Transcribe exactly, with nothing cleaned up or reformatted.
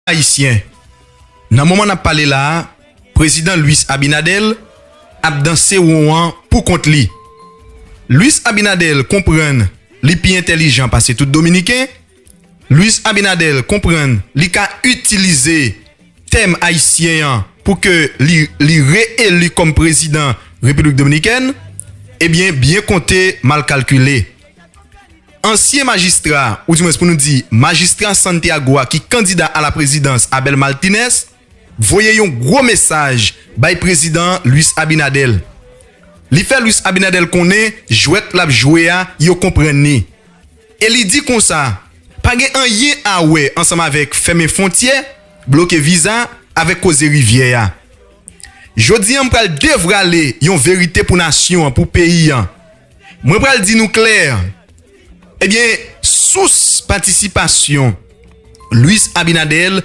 Ayisyen. Nan moman n ap pale la a, prezidan Luis Abinader ap danse won an pou kont li. Luis Abinader konprann li pi entèlijan pase tout Dominiken. Luis Abinader konprann li ka itilize tèm ayisyen an pou ke li, li reeli kòm prezidan Repiblik Dominikèn. Ebyen, byen konte, mal kalkile. Ansyen majistra, oudimwens pou nou di majistra Santiago a ki kandida a la prezidans, Abel Martinez, voye yon gwo mesaj bay prezidan Luis Abinader. Li fè Luis Abinader konnen jwèt l ap jwe a, yo konprann li. E li di konsa, pa gen anyen a wè ansanm avèk fèmen fwontyè, bloke viza, avèk koze rivyè a. Jodi a, m pral devrale yon verite pou nasyon an, pou peyi an. Mwen pral di nou klè, ebyen, sous patisipasyon Luis Abinader